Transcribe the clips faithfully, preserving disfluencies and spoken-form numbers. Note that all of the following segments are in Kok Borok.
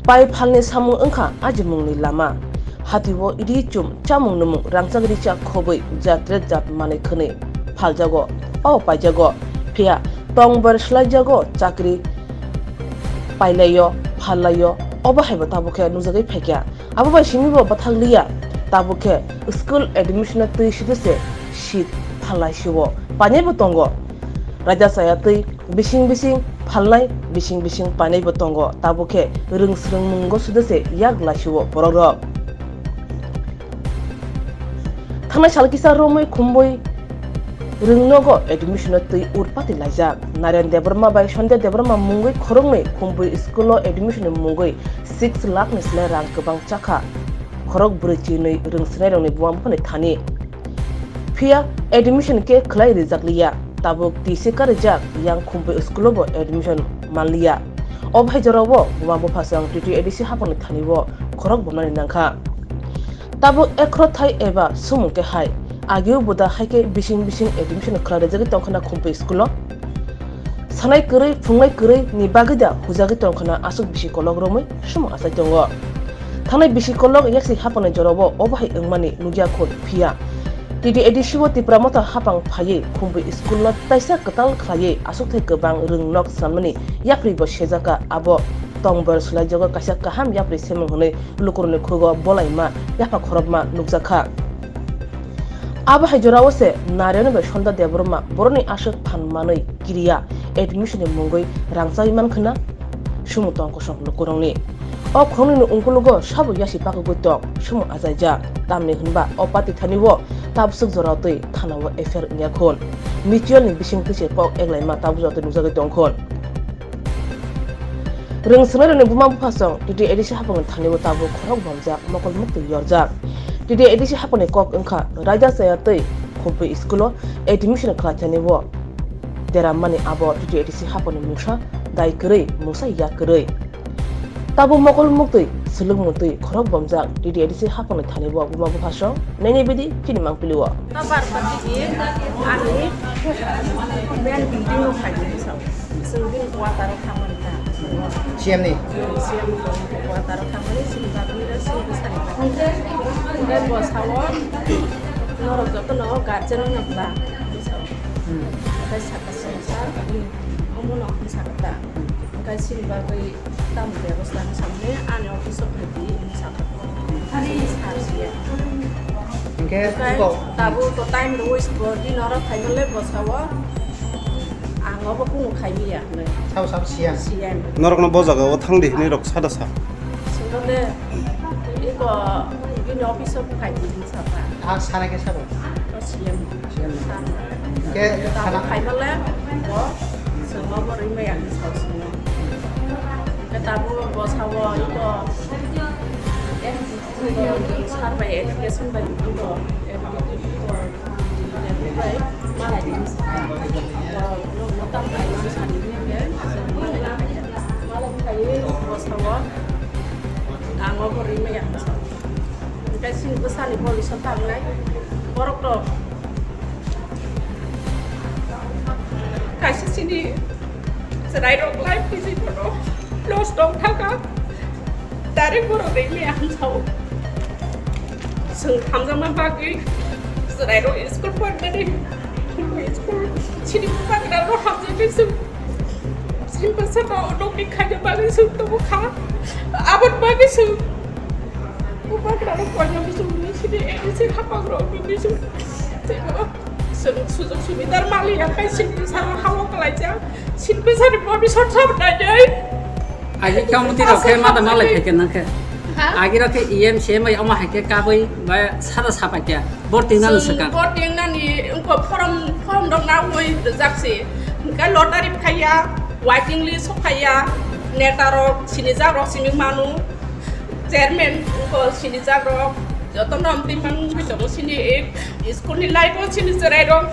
Pai phalni samung wngkha ajimungni lama. Hatio ri chum chamung nwmung rangchak richak khobwi jat ret jat manwi khwnwi phaljago, o paijago. Phiya tong ber swlaijago, chakri pailaio, phallaio, obo haibo tabuk khe nukjagwi phaikha. Abo bai simi bo bwthak liya, tabuk khe school admission twi side se seat phalai sio, painai bo tongo. Raida chaya twi bising bising phalnai, bising bising painai bo tongo, tabuk khe rwng swrwng mungo side se yak lai sio borok rok. Thangnai sal kisa romwi khumbwi rwngnogo admission twi urpati laijak. Naren Debbarma bai Sandhya Debbarma mungwi khoroknwi khumbwi school o admission mungwi six lakh ni slai rang kwbang chakha khorok brwi chinwi rwng swrwngnairokni buma buphani thani. Phiya admission khe khlai rijak liya, tabuk T C karijak yang khumbwi school o bo admission manliya. O bahai jorao buma buphasong T T A D C haphangni thani o khorok bomnani nangkha. Tabuk ekhro thai eba sumung khe hai. Agio buda hai khe bising bising admission khlai rijagwi tongkha na khumpui school o. Sanai kwrwi, phungnai kwrwi ni bagwi da hujagwi tongkha na aswk bisi kolok romwi sumung achai tongo. Thangnai bisi kolok yaksi haphangni jorao obo hai wngmani nukya khun phiya. T T A D C o Tipra Motha haphang phaiwi khumpui school no taisa kwtal khlaiwi aswk thai kwbang rwng nok sanmani yapri bo sejaka abo tong ber swlaijago kaisa kaham yapri semung hwnwi lukurokni khugo bolaima yapha khorokma nukjakha. Abo hai jorao se Narayan bai Sandhya Debbarma borokni aswk phan manwi kiriya admission ni mungwi rang chawi mankha na sumung tong kosong lukurokni. O khoroknwini ungkulugo sabo yasi pakugwi tong sumung achaijak, tamni hwnba o party thani o tabswk jorao twi thana o F I R wngya khun. Mutual ni bising twi se kok eglaima tabuk jorao twi nukjagwi tong khun. Rwng swrwngnairokni buma buphasong T T A D C haphangni thani o tabuk khorok bomjak, mokol muktwi yorjak. T T A D C haphangni kok wngkha raida chaya twi khumpui school o admission khlai thani o derammani abo T T A D C haphangni mungsa dai kwrwi, mungsa yak kwrwi. Tabuk mokol muktwi swlwkmung twi khorok bomjak T T A D C haphangni thani o buma buphasong nini bidi phini mangpili o. Tobar pati di ani main building o khai di sao. Swngdin quarter o thangmani ta. C M ni? C M ni quarter o thangmani, sini bagwi da sini bwsani bagwi. Hwnkhe bo sao, norok jotono guardian wngna bla, bwsao. Hmm. Hwnkhe saka songsa, omono hwnwi sakha ta. Hwnkhe sini bagwi tamo bebosta hwnwi samani ani office o phai di hwnwi sakha. Sir siya. Hwnkhe tabuk to time rwui bo din oro phaimale bo sao. Ang obo kunu khaimiliya hinwi. Sabo sabo siya. Siya. Norokno bo jaga o thang di hinwi rok sada sa. Sungode iko bini office o phai di hinwi saka. Ah, sana khe sabo? To siya. Siya. Sana. Hwnkhe tabuk sana khaimale bo sung obo rwimaya hinwi sao sung. Hwnkhe tabuk bo sao iko. Sir bai education bai bukugo, bai malai ni bwskango, no, no, tam bai ni bwskango, malai ni bwskango, ang obo rimaya bwskango. Hwnkhe chini bwsani boli so tangnai, borok rok kaisa chini chwrai rok life ni jibon no loss tong thaka. Direct borok rwngmaya hwn sao. Chwng hamjakma bagwi chwrairok school porinani school chini bubagra rok hamjakgwi chwng chini bwsano nokni khaina bagwi chwng tongkha. Aboni bagwi chwng bubagra rok koinani chwngno chini A D C hapangrok bini chwng teibo chwng sujok subidar manliya khai chini bwsarok hao kwlaijak. Sinpesari bobisot sab nainai. Agi kamuti rok khe mada malai phaikhe nang khe. Ha? Agi rok khe E M C M ai omo hai khe kabui ba sada sapai khe. Bor tingna no swkang. Bor tingna ni wngkha form, form rok na oi rwjak se. Hwnkhe lottery phaiya, waiting list phaiya, neta rok sinijak rok simi manu. Chairman wngkha sinijak rok, jotono amtwi mang wngwi tongo sini school ni life o sini chwrai rok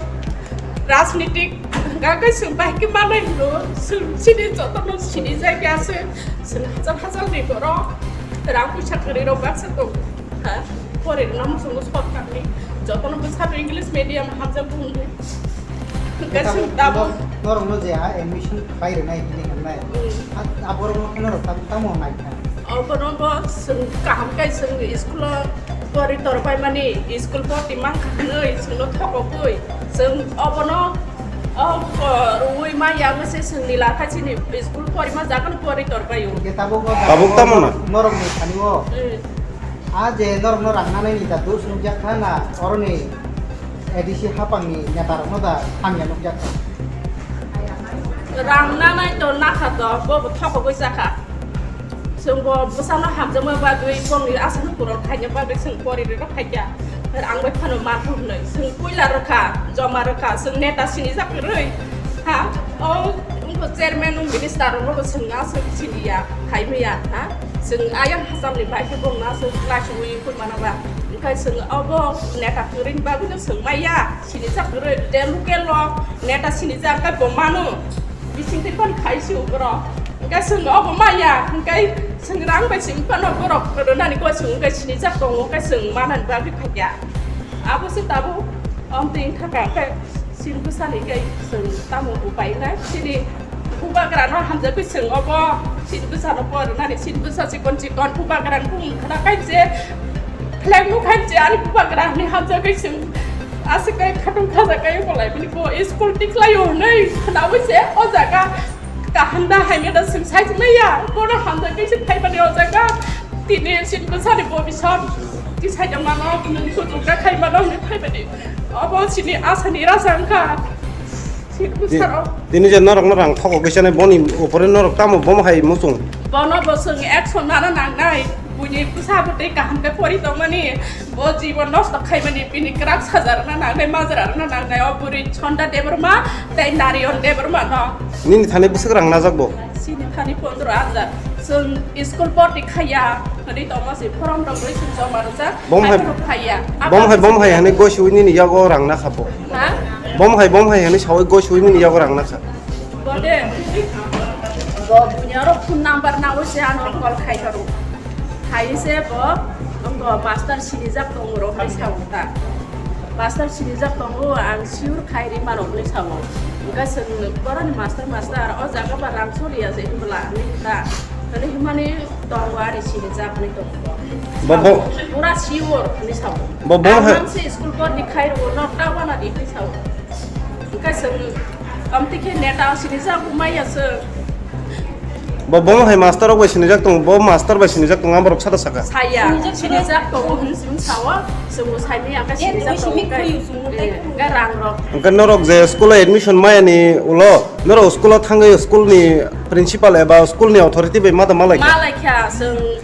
rajnitik hwnkha khe chwng bahai khe manai hwno, chwng sini jotono sinijak ya se, chwng hachal hachal ni borok rang puisa kwrwi rok baksa tongo ha, pore rwna muchungo sorkar ni jotono bwsano English medium hamjak bundo. Hwnkhe chwng tabuk norokno je a admission khlai rwnai hwnwi hwnwi. Hmm. A, a borokno khe norok tabuk tamo naikha? Obono bo chwng kaham khe chwng school o pori torpai mani, school poti mankha hwnwi chwngno thokogwi chwng obono o rwui ma ya wngwi se chwngni lakha chini school porima jagano pori torpaio. Hingke tabuk o Tabuk tamo na? Norokni thani o. Hmm. A je norokno rang nanani da dos nukjak kha na oroni A D C hapangni netarokno da hamya nukjak kha? Rang nanai to nakha to, bo bo thokogwi chakha. Chwng bo bwsano hamjakma bagwi bongni aswk phuron khaina bagwi chwng pori rwrok khaikha. Ang bai phano manphu hwnwi chwng puila rwkha, joma rwkha, chwng neta sinijak kwrwi. Ha? O wngkha chairman, o minister rokno bo chwng aswk siniya, khaimaya, ha? Chwng ayang hachamni bai khe bongno aswk class wi phurmana ba. Wngkha chwng obo neta kwrwini bagwino chwng maya, sinijak kwrwi. De local rok neta sinijak khe bo mano. Bising twi phano khai si o borok. Hingke chwng obo maya, hingke chwng rang bai chwng phano borok rwnani koi chwng hingke sinijak tongo, hingke chwng manani bagwi phaikha. Abo se tabuk omtwi wngkha kha, hingke chini bwsani khe chwng tamo upai wngnai? Chini bubagrano hamjagwi chwng obo chini bwsano poriwnani, chini bwsa chikon chikon bubagrani bumung khna khainse, phlengmung khainse ani bubagra hwnwi hamjagwi chwng aswk khe khatung khajakai bolai bini bo school tikhlaio hwnwi khnaui se o jaga kaham da hai meda chwng sai maya, bono hamjakwi se phaimani o jaga tini chini bwsani bo bisam tisai mano, kuchuk da khai mano hwnwi phaimani. Obo chini asani rasa wngkha. Chini Ti- bwsarok. Tini je norok norok ang thokogwi sanai boni upore norok tamo bomo hai muchung. Bono bo chwng action nana nangnai. Buini bwsa bo tei kaham khe pori tongmani. Bo jibon nosto khaimani bini kwrak sajarna nangnai, majra rwna nangnai. O bwrwi Chonda Debbarma tei Narayan Debbarma no. Nini thani bwswk rang najak bo? Chini thani pondro hajar. Chwng school poti khaiya, hwnwi tongma se form rok rwi chwng joma rwjak. Bom hai, Haiphano khaiya. Bom hai, bom hai hwnwi goi suwi nini yago rang nakha bo. Ha? Bom hai, bom hai hwnwi sawi goi suwi nini yago rang nakha. Bo de, bo buini oro phone number nangwi se ano call khai kha rw. Khai se bo, bo master sinijak tongo rw hwnwi sa o ta. Master sinijak tongo, ang sure khai ri mano hwnwi sa o. Hwnkhe chwng boroni master, master, o jaga ba rang soliya se hinbwla hwnwi ta. Hwnwi himani tongo ani sinijak hwnwi tongo. Bo, bo. Pura sure hwnwi sa o. Bo, bo Ang hai- mang se school bor ni khai rw no ta wana di hwnwi sa o. Hwnkhe chwng, amtwi khe neta sinijak bo maya chwng. Bo, bo hai master rok bai sinijak tongo, bo master bai sinijak tongo, ang borok sada saka. Saya, sinijak tongo hwnwi chwng sao, chwng bo saimaya ang khe sinijak tongo, hwnkhe, eh, hwnkhe rang rok. Hwnkhe norok je school o admission maya ni ulo, norok school o thangwi school ni principal eba school ni authority bai ma da malai kha? Malai kha, chwng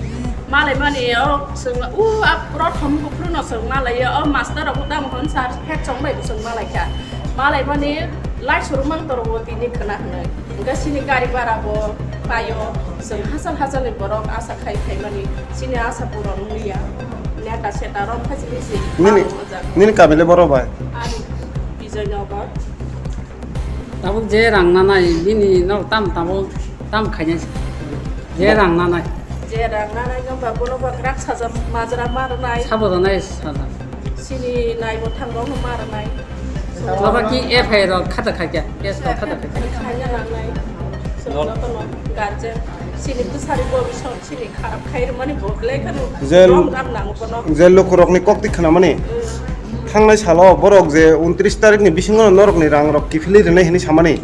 malai mani o, chwng u a prothom buphuru no chwng malai o, o master rok bo tamo hwn sir, head chong bai bo chwng malai kha. Malai mani lai surumang toro o tini khwna hwnwi. Hwnkhe chini gari bhara bo paio, chwng hachal hachal ni borok asa khai khai mani chini asa puron wngya. Neta seta rok khai chini si Nini, nini kamile boro bai? Ani Bijoy Nagar. Tabuk je rang nanai, bini no tam tabuk tam khaina je Bo- rang nanai. Je rang nanai no ba bono ba krak sajak majra ma rwnai. Sabo rwnai sajak. Chini naibo thangrokno ma rwnai. Baba ki F I R rok khata khaikya, case rok khata khaikya. Khaina nangnai. Chwng jotono guardian. Chini bwsari bo bisong chini kharap khai rwmani bo belai kheno Jel-, rom ram nango bono. Je lukurokni kokti khwnamani. Mm. Thangnai salo borok je untris tarikni bisingo norokni rangrok kiphilwi rwnai hinwi samani.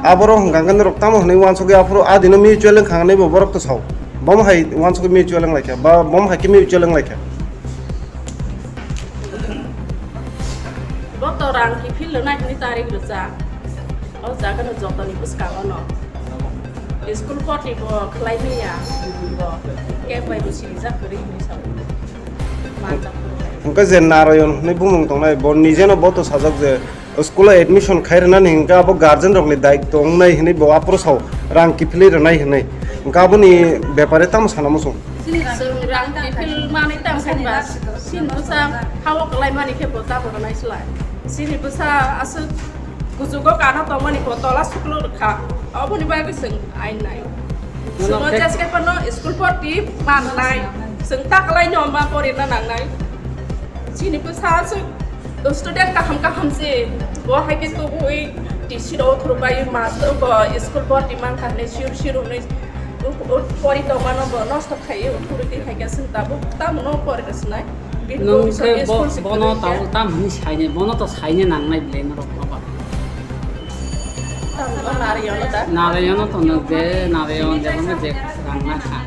Aborok hwnkha hwnkhe norok tamo hwnwi uansukya aphuru a dino mutual wngkha hwnwi bo borok to sao. Bomo hai uansukwi mutual wnglaikha ba bomo hai khe mutual wnglaikha. Bo to rang kiphil rwnai hwnwi tarik rwchap. O jagano jotoni bwskango no. School koti bo khlai manya bo. Kebo bai bo sirijak kwrwi hwnwi sao. Manjak kwrwi. Hwnkhe je Narayan hwnwi bumung tongnai, bo nijeno bo to sajak je school o admission khai rwnani hwnkhe abo guardian rokni daitw wngnai hwnwi bo aphuru sao, rang kiphilwi rwnai hwnwi. Hwnkhe aboni bepare tamo sana muchung? Chwng rang kiphil manwi tang khe ba, chini bwsa hao kwlai mani khe bo tabuk rwnai slai. Chini bwsa aswk kuchugo kana tongmani bo tola suklo rwkha. Oboni bagwi chwng ainai. Chwngno jeskai phano school poti mannai. Chwng ta kwlai no ma porina nangnai. Chini bwsa aswk student kaham kaham se, bo hai khe tubui D C rok thurbai master bo school poti mankha hinwi sir sir hwnwi Pori tongmano bo nosto khaiwi uthurwi twi khaikha chwng tabuk tamo no pori rwsnai. Bini Nwng bhobishyot khe bo-, school se bono kwrwi khe. Tabuk tam hwnwi saine, bono to saine nangnai bwlai norok baba. Tamo no narwino da. Narwino to nwng je, narwino je bono je rang na kha.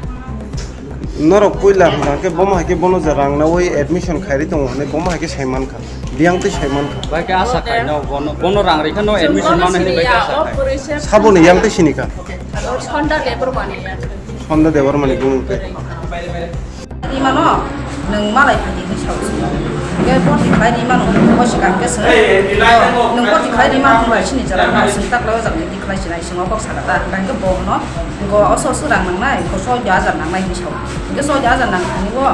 Norok puila hwnkha khe bomo hai khe bono je rang nawi admission khairi tongo hwnwi bomo hai khe sai mankha. Biyang twi sai mankha. Bai khe asa khai no, bono, bono rang rikha no admission manwi hwnwi bai khe asa khai. Saboni yang twi sinikha. Sonda Debbarmani. Sonda Debbarmani bumung tei. Imano nwng malai phai di hinwi sao. Hwnkhe boti khlai di mano, bo swkang khe swng. Nwng boti khlai di mano, nwng sini jora no, swng tak lai o jaga di khlai sinai, swng o kok saka ta. Hwnkhe bo hwno, go oso oso rang nangnai, go soi hajar nangnai hinwi sao. Hwnkhe soi hajar nang thani o,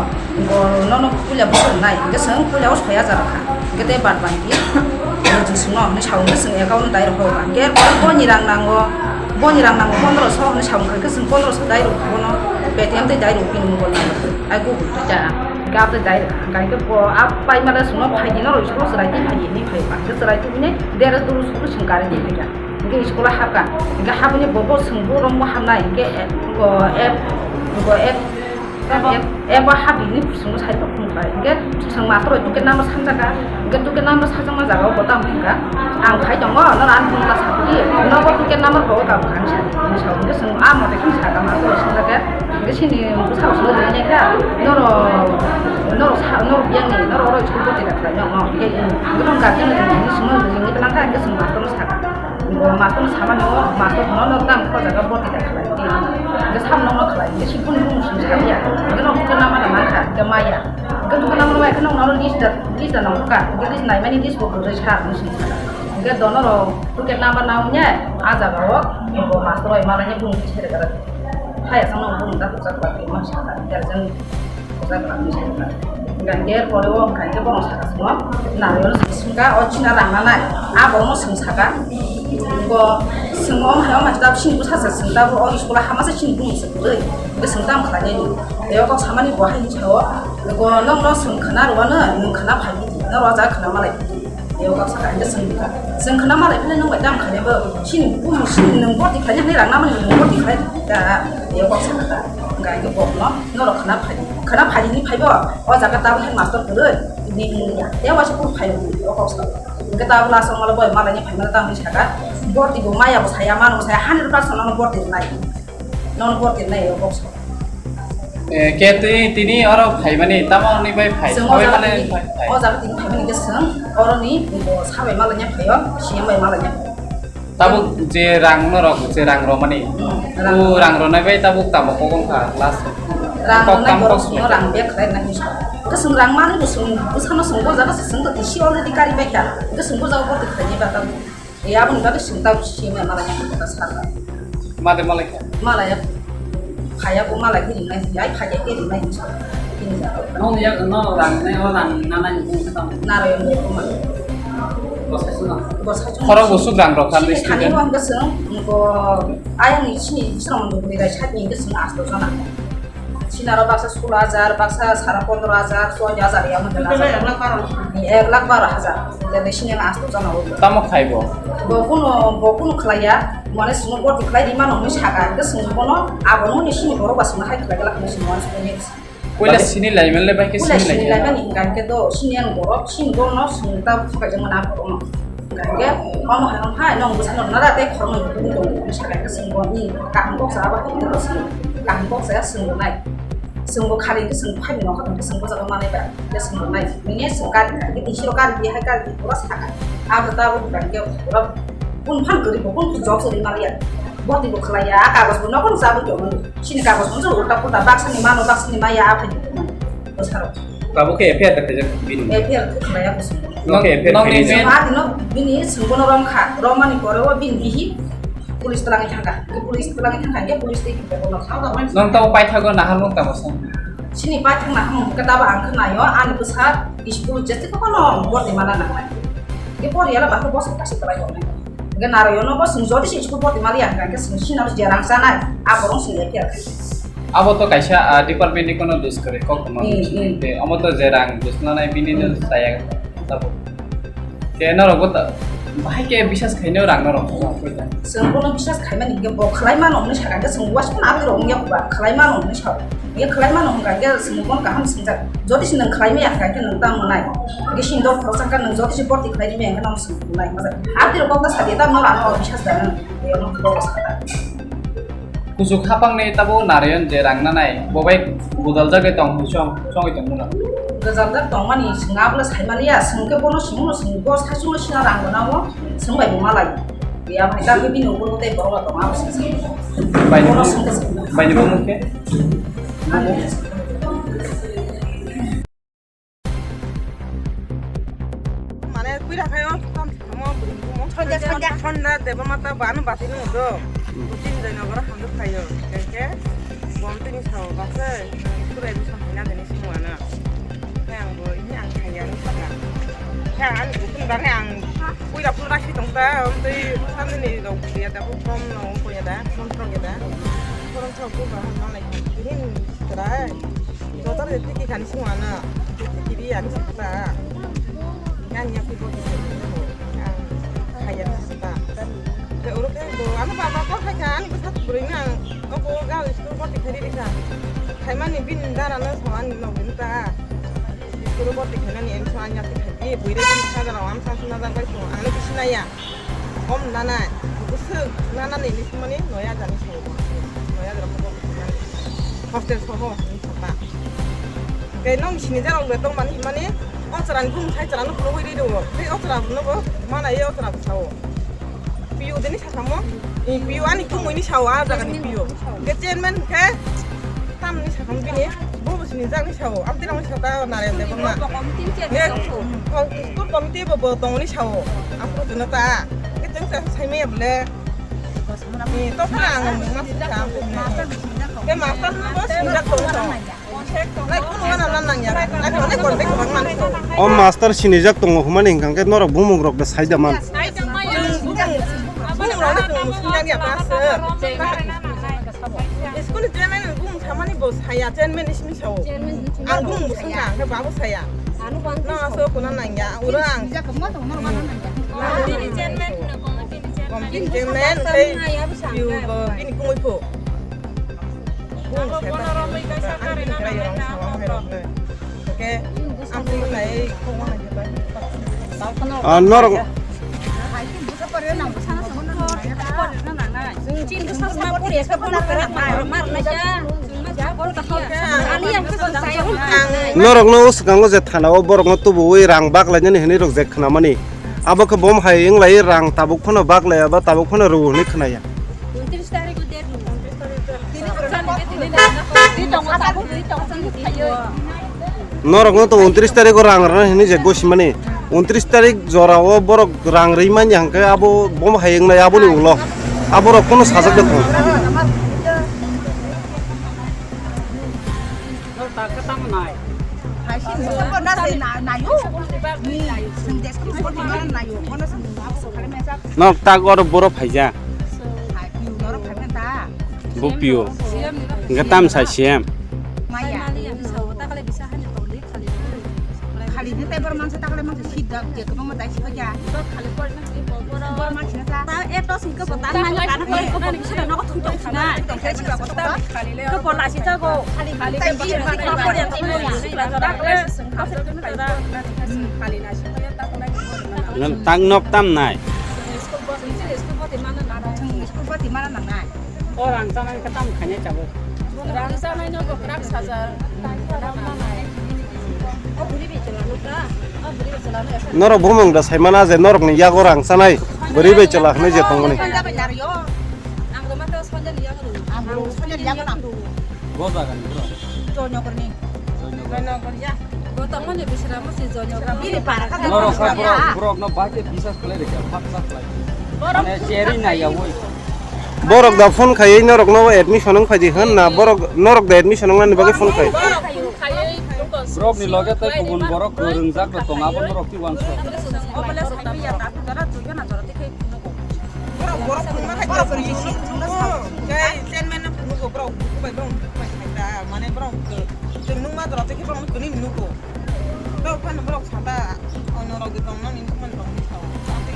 go nono puila bwswk nai, hwnkhe swng puila o soi hajar kha. Hwnkhe tei bad baki, bo jwswng no hinwi sao, hwnkhe swng account dai rok hoba. Hwnkhe boni rang nango, boni rang nango pondro so hinwi sao, hwnkhe swng pondro so dai rok bono Paytm tei dai rok bini mobile number. Ai Google Pay cha, hwnkhe abo tei dai rok kha. Hwnkhe bo a pai male swngno phai di, norok school chwrai twi phai di hinwi phai ba. Hwnkhe chwrai twi hwnwi dere duru school swng karwi di phai kha. Hwnkhe school o hapkha. Hwnkhe habwini bo bo swng bo romwi hamnai. Hwnkhe, eh, bo, eh, bo, eh, eh, eh, bo habwini swngno sai tok phunukha. Hwnkhe swng master bai ticket number sanjakha. Hwnkhe ticket number sajakma jaga o bo tamo phunukha. Ang phai tongo, norok ani phone ta saphi. Nogo ticket number bo tabuk ang sa. Hwnkhe swng a mote khe sakha master bai swngjak khe. Hwnkhe sini bwsarok swngwi rwui nai kha, norok, norok sa, norok biyangni, norok oro school bwtwi da khlai nokno. Hwnkhe, hwnkhe norok guardian ni swngno ringwi twlang kha, hwnkhe swng master no sakha. Bo master no samani o, master no, norok tamo kho jaga bwtwi da khlai. Hwnkhe sam nokno khlai, hwnkhe sini bumung swng sakya. Hwnkhe norok hwnkhe nama da mankha, hwnkhe maya. Hwnkhe hwnkhe nama mai khe nokno oro list da, list da nangkha, hwnkhe list naimani list bo kwrwi sa, hwnkhe swng sakha. Hwnkhe dono rok ticket number na wngya, a jaga o bo master bai malaini bumung khe sere gara. Hai asang nang bumung da kujak ba khe ma saka, terjang kujak ba ni saka. Hingke pore o hingke bono saka simo, nari ono saka singka, o china rang nanai, a bono sing saka. Bo sing o hai o mai tab sing busa sa sing tab o school hama sa sing bumung sa bwrwi, hingke sing tam khlai ni. Tei o kok samani bo hai sao, bo nong no sing khna rwano, nung khna phai di, no roja khna malai di. Tei o kok saka hingke sing bwkha. Sing khna malai phile nung bai tam khlai bo. Sini bumu sini nung borti khlai ni rang namani nung borti khlai da. Tei o kok saka da. Hingke hingke bo no norok khna phai. Khna phai ni phai bo. O jaga tabuk headmaster kwrwi. Ni ni ya. Tei waisa kung phai o kok saka. Hingke tabuk last o malo boi malai ni phai mano tam ni saka. Borti bo maya bo saya mano saya hundred percent no borti nai. Nono borti nai o kok saka. Eh, ke twi tini oro phaimani, tamo ni bai phai? Chwng o sabai jaga mani tini, phai, phai. O jaga tini phaimani khe chwng, oroni bo sa bai malanya phaio, C M bai malanya phaio. Tabuk je rang norok, je rang romani, hmm, rang o rang ronai bai tabuk tamo kok wngkha last? Rang kok ronai tam borok kok chwngno simi? Rang bag khlai rwna hinwi sa. Khe chwng rang mani bo chwng bwsano chwng bo jaga se chwng to tisi already kari bai kha. Khe chwng bo jaga borti khlainai ba tabuk. E, aboni bagwi chwng tabuk C M bai malanya khe ta sar bai. Made malai kha? Malaya. Phaya bo malai khe ringnai, ai phaya khe ringnai hinwi sa. Tini jaga. Nong yak no rang nai o rang nanai ni bung kha tamo? Narayan bai ko ma. Bosai chwng. Bosai chwng. Khorok bo suk rang rok kha. Sini ni thani student. Bo hingke chwng, ko ayang ni sini chwng ni rai sat ni hingke chwng asto jona. Sinaro baksa sullo hajar, baksa sara pondro hajar, soi hajar ya mungkin hajar. Ek lakh baro hajar. Jadi sini yang asto jona. Tamo khai bo? Bo kuno, bo kuno khlaiya, mane sini borti khlai di mano hinwi saka, hingke chwng bono, abono ni sini borok ba chwng hai khlai glak hinwi chwng mano chwng ni. Puila sini lai manle bai khe sini lai. Puila sini lai mani hingka hingke do, sini yang borok, sini borok no chwng ta phukai jang mano borok no. Hingke, omo hai, omo hai, nong bwsano nara tei khoroknwi bukung tongo, bwsa kaisa singbo ni kaham kok sa abo hai kok sa, kaham kok sa singbo nai. Singbo khali hingke sing phai nokha tongkhe singbo jaga manai ba, hingke singbo nai. Nini sing kari kha, hingke tisi rok kari di hai kari di pura saka. Abo ta abo hingka hingke pura bun phan kwrwi bo, bun jok se ri maliya. Boti bo khlaiya, a kagos bo nokho no sa bo tongmani. Sini kagos bo ulta pulta baksa ni mano, baksa ni maya, a phai bwsarok. Tabuk khe F I R ta khaijak bini. F I R ta khlaiya bwswk. Nokhe F I R nokni khaini. Main- Sima dino bini sengbono romkha, romani pore o bini bihi police twlangwi thangkha. Police twlangwi thangkha, hingke police tei hingke bono. Nong tabo paithago naharmung tamo song? Sini paithak naharmung hingke tabo ang khe naio, ani bwsa school jeste kono borti mana nangnai. Hingke poriya la bakhe bosong kaisa twlai tongnai. Hingke Narayono bo chwng jodi se school borti maliya hingka hingke chwng sinalo je rang chanai, aborok chwng F I R khai. Abo to kaisa, ah, department ni kono dos kwrwi kok tongma. Hmm, hmm. Te omo to je rang dos nanai bini no, hmm, chaya tabuk. Ke norok bo ta-, Bahai khe bisas khainai rang norok kho ba koi ta. Chwng bono bisas khaimani hinkhe bo khlai mano hwnwi sakha, hinkhe chwng uaisa phano aboni rok wngya kho ba, khlai mano hwnwi sao. Hinkhe khlai mano hwnka hinkhe chwng bono kaham swngjak. Jodi se nwng khlai maya kha hinkhe nwng tamo nai. Hinkhe sindor khoroksa khe nwng jodi se borti khlai maya hinkhe nwng chwng nai. Aboni rok kok ta sa di, tamo rang norok bisas khainai hinkhe bono kok sa ta. Kuchuk hapangni tabuk Narayan je rang nanai, bo bai gwdal jagwi tong, chong, chongwi tong mano. Gwdal jak tongmani chwng abono saimaliya, chwng khe bono simi no, chwng bo saichung no sina rang gwnango, chwng bai bo malai. Ya bai jagwi bini ukur tei borok tong abo se chwng. Bai ni bono bumung, chwng khe chwng. Bai ni bumung khe? Mane, puila khayo, tam samo, bring bumo. Sonja, sonja. Sonja, Debamata, bano bati no do. Hmm. Butin jai nogoro hamdo khayo. Keke, bom tini sao, base, pura edu sampai na deni semua na. Kaya ang bo, ini ang kaya ni sana. Kaya ang bukun bane ang, puila puila si tong ta, om tei, sandini dong, ya da, bom no, ko ya da, bom tong ya da. Korom sao, bom ba, malai, ini, try. Jotor de tiki kani sung ana. Tiki di ani sakta. Ngan ya pibo di sini ko. Kaya sakta. Ke uru ke do, ano baba ko hai kan, ko sat bring ang. Ko ko ga school ko tikari di sa. Hai mani bin dara na sawan no bin ta. School ko tikari ni en sawan ya tikari. Bui de sa dara am sa suna dara ko. Ano di sina ya. Om nanai, bwswk nanani hinwi swngmani noya jani sao. Noya jani sao. Hostel soho hinwi sapa. Khe nong sini jarok le tongmani hinmani o chwrani bumung sai chwrano phunugwi ri rwo. Tei o chwra no bo manai o chwra bo sao. P U dini sakamo? P U ani kumui ni sao a jaga ni P U. Khe chairman khe tamni sakam bini. Bo bo sini jagni sao, amtwi nangni sao ta Narayan Debbarma. School committee bo, bo tongni sao, aphuru tongno ta. Khe chwng sa sai maya bole. Ni to phana ang ma sa. Khe master no bo sini jak tong sao. Lai kuno wana nan nang ya. Lai kuno contact bang man sao. O master sini jak tongo hwnmani hwnkha khe norok bumung rok da sai da man. Bumung rok da tongo sini jak ya pa sir. School ni chairman ni bumung samani bo saya, chairman ni simi sao. Ang bumung bo sangka, ang khe babo saya. No, so kuna nangya, ura ang. Committee chairman, no, committee chairman. Committee chairman, khe you, uh, bini kumui pho. Bumung saya ta. Ang bini krai orang sawa hai rok ne. Okay, ang bini nai ko wana jeta. Ah, norok. Norokno swkango je thana o borokno tubuwi rang baklainani hinwi rok je khnamani, abo khe bom hai wng lai rang tabuk phano baklaiya ba tabuk phano rw hinwi khnaya. Norokno to untris tarikh o rang rwna hinwi je gosimani. Untris tarikh jora o borok rang rwi manya hwnkhe abo bom hai wngnai aboni ulo. Aborok phano sajak de thung. Nok tak oro boro phaija. Bo P O. Hwnkhe tam sai C M. Khali ni tei bor mansa takle mansa sidda je kwbangma dai sikha ja. Bor mansa ta. Ta eto singko bo tan manya kana ko ko bisa nogo thung tong sina. Ko bola sita go. Khali khali ke bor mansa ta ko ya to sila jora ko. Khali na sita ya ta ko na. Ngan tang nok tam nai. School bus ni school bus di mana na. School bus di mana na nai. O rang chanai khe tamo khainai chabo. Rang chanai no bo kwrak sajar. Norok bumung da saimana je norokni yago rang chanai bwrwi bai chwla hwnwi je tongmani. Ang rwma to Sanjay ni yago rw. Ang rw Sanjay ni yago nang. Bo jaga ni bro. Joynagar ni. Joynagar ya. Bo tongmani bisramo si Joynagar. Bini para ka. Norok sa borok, borok no bahai khe bisas khlai rikha, bhaksa khlai. Mane cheri na ya woi. Borok da phone khaiwi norok no admission wng phaidi hwn na, borok norok da admission wng nani bagwi phone khai. Borok ni loge tei kubun borok kwrwngjak rok tongo, abo norok twi uansuk. Borok, borok phunukma khai phunukgo. Tei chairman no phunukgo, borok buku bai, borok buku bai khai ta, mane borok chwng nukma jora tei khe borok no kwnwi nugo. Borok phano borok sata, ono rok de tongna ni nukmani rok ni sao. Tei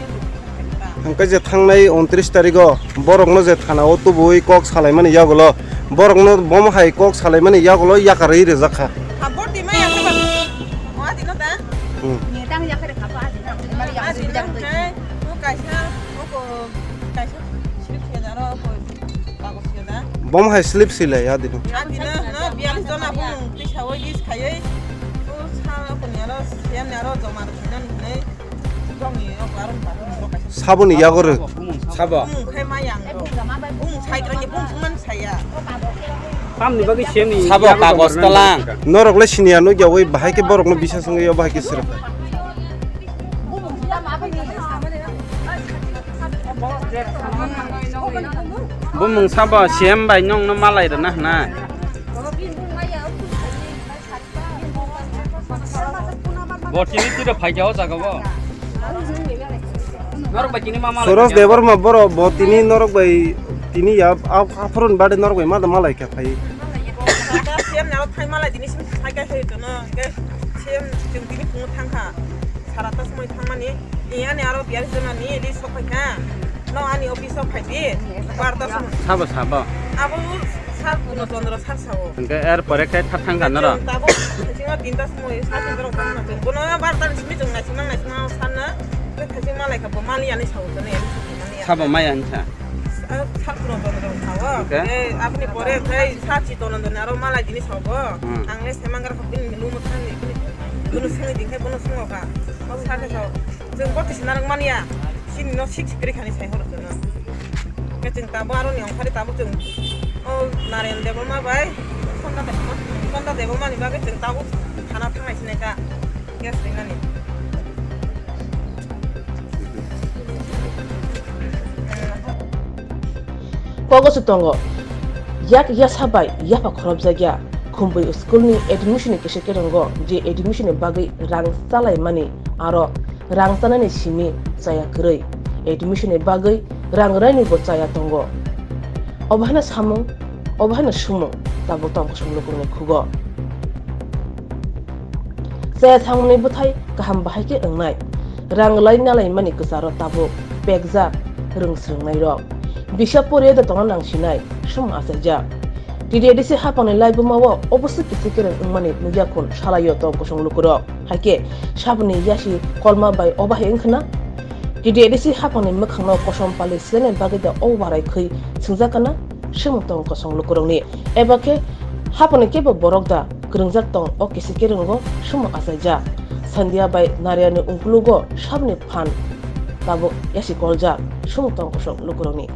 Hwnkhe je thangnai untris tarigo borokno je thanao tubui kok salaimani yagulo, borokno bomo hai kok salaimani yagulo yakarwi rijak kha. Ha, bor di maya khe ba. O, adi no da? Hmm. Ni tang ya khe kha ba, adi no. Adi no khe, o kaisa, o ko, kaisa slip se da ro, o ko kagos se da. Bomo hai slip si le, adi no. Adi no, no, bialis jona bumung tisa oi list khaioi. O sa ko ni aro, siyan ni aro joma rw khainani hinwi. Saboni yago rw. Sabo. Tamni bagwi siyani sabo yago kagos borokno talang. Norok le siniya nukya oi bahai khe borokno bisa songwi yo bahai khe sirok. Bumung sabo siyam bai nongno malai rwna hwnna. Bo tini tiro phaikya o jaga bo. Norok bai tini ma malai Suros khaikya. Debbarma boro bo tini norok bai tini ya a, a phurun bade norok bai ma da malai kha phai. Siyam naro thai malai tini sim phaikya hai tono. Ke siyam chwng tini phungo thangkha. Sara ta somoi thangmani. Iyani aro biyar jona ni di sok phaikha. No ani office o phaidi. Barta somoi. Sabo sabo. Abo sar Purno Chandra sar sao. Hwnkhe er pore khe tha thang kha noro. Tabuk thaisingma tinta somoi sa tinta rok thang na chwng. Bono barta ni simi chwng naisingma naisingma sanna. Tei thaising malai kha bo mali ani sao tene ani sao mali ani. Sabo maya hinsa. Sar Purno Chandra sao. Hwnkhe? Tei aboni pore tei sa Chitonondon aro malai dini sao bo. Hmm. Ang le semang gar khapin lumo thang ni. Bono songwi din khai bono songo kha. Sa khe sao. Chwng bo tisi narwk manya. Chini no sik sikri khani sai horo chwng. Khe chwng tabo aro ni ongkhari tabo chwng o Narayan Debbarma bai Sonda Debbarma, Sonda Debbarma ni bagwi chwng tabo thana thangnai sinai kha. Gas rinani. Kogosu tongo. Yak yasa bai yapha khorobjakya Khumbui school ni admission ni kisa kereng o je admission ni bagwi rang chalaimani aro rang chanani simi chaya kwrwi, admission ni bagwi rang raini bo chaya tongo. Obo haino samung, obo haino sumung tabuk tong kosong lukungni khugo. Chaya samungni bwthai kaham bahai khe wngnai. Rang lai nalaimani kwcharo tabuk pekjak rwng swrwngnairok. Bisa poriya da tongna nangsinai, sumung achaijak. T D A D C haphangni laibuma o obosi kisi kereng wngmani nukya khun salaio tong kosong lukurok. Haikhe saboni yasi kolma bai obahi wngkhna? T D A D C haphangni mwkhangno kosom pali sinani bagwi da o warai khwi swngjak kana? Swmung tong kosong lukurokni. Eba khe haphangni kebo borok da kwrwngjak tong o kisi kerengo swmung achaijak. Sandia bai Nariani ungkulugo saboni phan tabuk yasi koljak swmung tong kosong lukurokni.